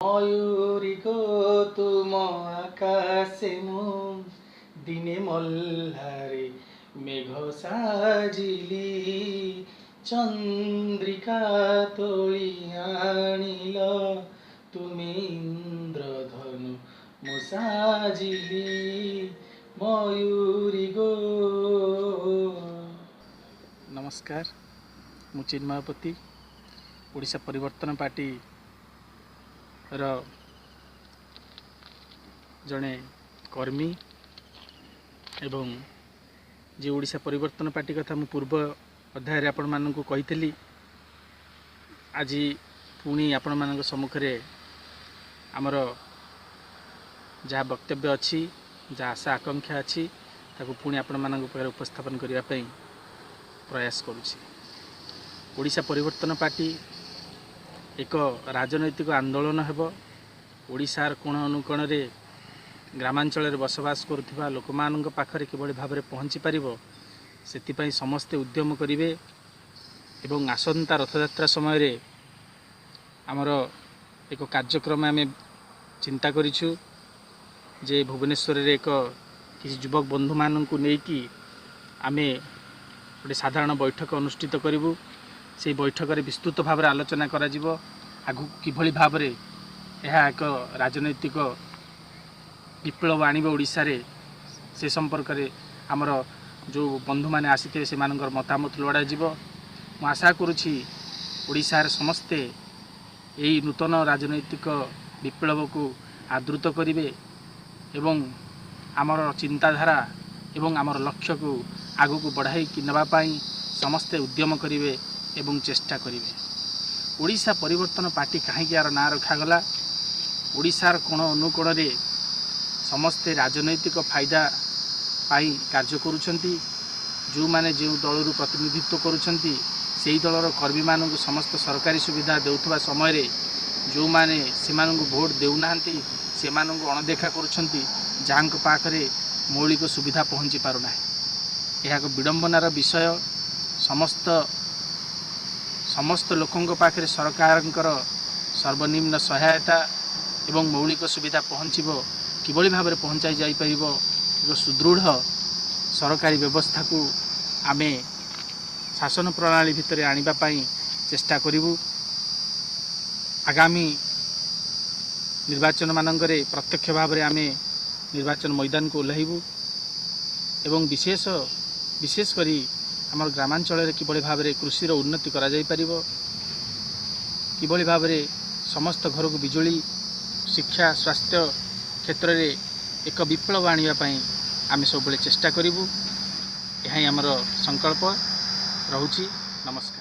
ମୟୂରୀ ଗୋ ତୁମ ଆକାଶେ ମୁଁ ଦିନେ ମଲ୍ହାରେ ମେଘ ସାଜିଲି, ଚନ୍ଦ୍ରିକା ତୋଳି ଆଣିଲ ତୁମେ, ଇନ୍ଦ୍ରଧନୁ ମୁଁ ସାଜିଲି ମୟୂରୀ ଗୋ। ନମସ୍କାର, ମୁଁ ଚିନ୍ମୟପତି, ଓଡ଼ିଶା ପରିବର୍ତ୍ତନ ପାର୍ଟିର ଜଣେ କର୍ମୀ ଏବଂ ଯେ ଓଡ଼ିଶା ପରିବର୍ତ୍ତନ ପାର୍ଟି କଥା ମୁଁ ପୂର୍ବ ଅଧ୍ୟାୟରେ ଆପଣମାନଙ୍କୁ କହିଥିଲି, ଆଜି ପୁଣି ଆପଣମାନଙ୍କ ସମ୍ମୁଖରେ ଆମର ଯାହା ବକ୍ତବ୍ୟ ଅଛି, ଯାହା ଆଶା ଆକାଂକ୍ଷା ଅଛି, ତାକୁ ପୁଣି ଆପଣମାନଙ୍କ ପାଖରେ ଉପସ୍ଥାପନ କରିବା ପାଇଁ ପ୍ରୟାସ କରୁଛି। ଓଡ଼ିଶା ପରିବର୍ତ୍ତନ ପାର୍ଟି ଏକ ରାଜନୈତିକ ଆନ୍ଦୋଳନ ହେବ। ଓଡ଼ିଶାର କୋଣ ଅନୁକୋଣରେ ଗ୍ରାମାଞ୍ଚଳରେ ବସବାସ କରୁଥିବା ଲୋକମାନଙ୍କ ପାଖରେ କିଭଳି ଭାବରେ ପହଞ୍ଚି ପାରିବ, ସେଥିପାଇଁ ସମସ୍ତେ ଉଦ୍ୟମ କରିବେ ଏବଂ ଆସନ୍ତା ରଥଯାତ୍ରା ସମୟରେ ଆମର ଏକ କାର୍ଯ୍ୟକ୍ରମ ଆମେ ଚିନ୍ତା କରିଛୁ ଯେ ଭୁବନେଶ୍ୱରରେ ଏକ କିଛି ଯୁବକ ବନ୍ଧୁମାନଙ୍କୁ ନେଇକି ଆମେ ଗୋଟେ ସାଧାରଣ ବୈଠକ ଅନୁଷ୍ଠିତ କରିବୁ। ସେଇ ବୈଠକରେ ବିସ୍ତୃତ ଭାବରେ ଆଲୋଚନା କରାଯିବ ଆଗକୁ କିଭଳି ଭାବରେ ଏହା ଏକ ରାଜନୈତିକ ବିପ୍ଳବ ଆଣିବ ଓଡ଼ିଶାରେ, ସେ ସମ୍ପର୍କରେ ଆମର ଯେଉଁ ବନ୍ଧୁମାନେ ଆସିଥିବେ ସେମାନଙ୍କର ମତାମତ ଲୋଡ଼ାଯିବ। ମୁଁ ଆଶା କରୁଛି ଓଡ଼ିଶାର ସମସ୍ତେ ଏହି ନୂତନ ରାଜନୈତିକ ବିପ୍ଳବକୁ ଆଦୃତ କରିବେ ଏବଂ ଆମର ଚିନ୍ତାଧାରା ଏବଂ ଆମର ଲକ୍ଷ୍ୟକୁ ଆଗକୁ ବଢ଼ାଇକି ନେବା ପାଇଁ ସମସ୍ତେ ଉଦ୍ୟମ କରିବେ ଏବଂ ଚେଷ୍ଟା କରିବେ। ଓଡ଼ିଶା ପରିବର୍ତ୍ତନ ପାର୍ଟି କାହିଁକି ଏହାର ନାଁ ରଖାଗଲା? ଓଡ଼ିଶାର କୋଣ ଅନୁକୋଣରେ ସମସ୍ତେ ରାଜନୈତିକ ଫାଇଦା ପାଇଁ କାର୍ଯ୍ୟ କରୁଛନ୍ତି। ଯେଉଁମାନେ ଯେଉଁ ଦଳରୁ ପ୍ରତିନିଧିତ୍ୱ କରୁଛନ୍ତି, ସେହି ଦଳର କର୍ମୀମାନଙ୍କୁ ସମସ୍ତ ସରକାରୀ ସୁବିଧା ଦେଉଥିବା ସମୟରେ ଯେଉଁମାନେ ସେମାନଙ୍କୁ ଭୋଟ ଦେଉନାହାନ୍ତି ସେମାନଙ୍କୁ ଅଣଦେଖା କରୁଛନ୍ତି, ଯାହାଙ୍କ ପାଖରେ ମୌଳିକ ସୁବିଧା ପହଞ୍ଚି ପାରୁନାହିଁ। ଏହା ଏକ ବିଡ଼ମ୍ବନାର ବିଷୟ। ସମସ୍ତ ଲୋକଙ୍କ ପାଖରେ ସରକାରଙ୍କର ସର୍ବନିମ୍ନ ସହାୟତା ଏବଂ ମୌଳିକ ସୁବିଧା ପହଞ୍ଚିବ, କିଭଳି ଭାବରେ ପହଞ୍ଚାଇ ଯାଇପାରିବ, ଏକ ସୁଦୃଢ଼ ସରକାରୀ ବ୍ୟବସ୍ଥାକୁ ଆମେ ଶାସନ ପ୍ରଣାଳୀ ଭିତରେ ଆଣିବା ପାଇଁ ଚେଷ୍ଟା କରିବୁ। ଆଗାମୀ ନିର୍ବାଚନମାନଙ୍କରେ ପ୍ରତ୍ୟକ୍ଷ ଭାବରେ ଆମେ ନିର୍ବାଚନ ମଇଦାନକୁ ଓହ୍ଲାଇବୁ ଏବଂ ବିଶେଷ କରି ଆମର ଗ୍ରାମାଞ୍ଚଳରେ କିଭଳି ଭାବରେ କୃଷିର ଉନ୍ନତି କରାଯାଇପାରିବ, କିଭଳି ଭାବରେ ସମସ୍ତ ଘରକୁ ବିଜୁଳି, ଶିକ୍ଷା, ସ୍ୱାସ୍ଥ୍ୟ କ୍ଷେତ୍ରରେ ଏକ ବିପ୍ଳବ ଆଣିବା ପାଇଁ ଆମେ ସବୁବେଳେ ଚେଷ୍ଟା କରିବୁ। ଏହା ହିଁ ଆମର ସଂକଳ୍ପ ରହୁଛି। ନମସ୍କାର।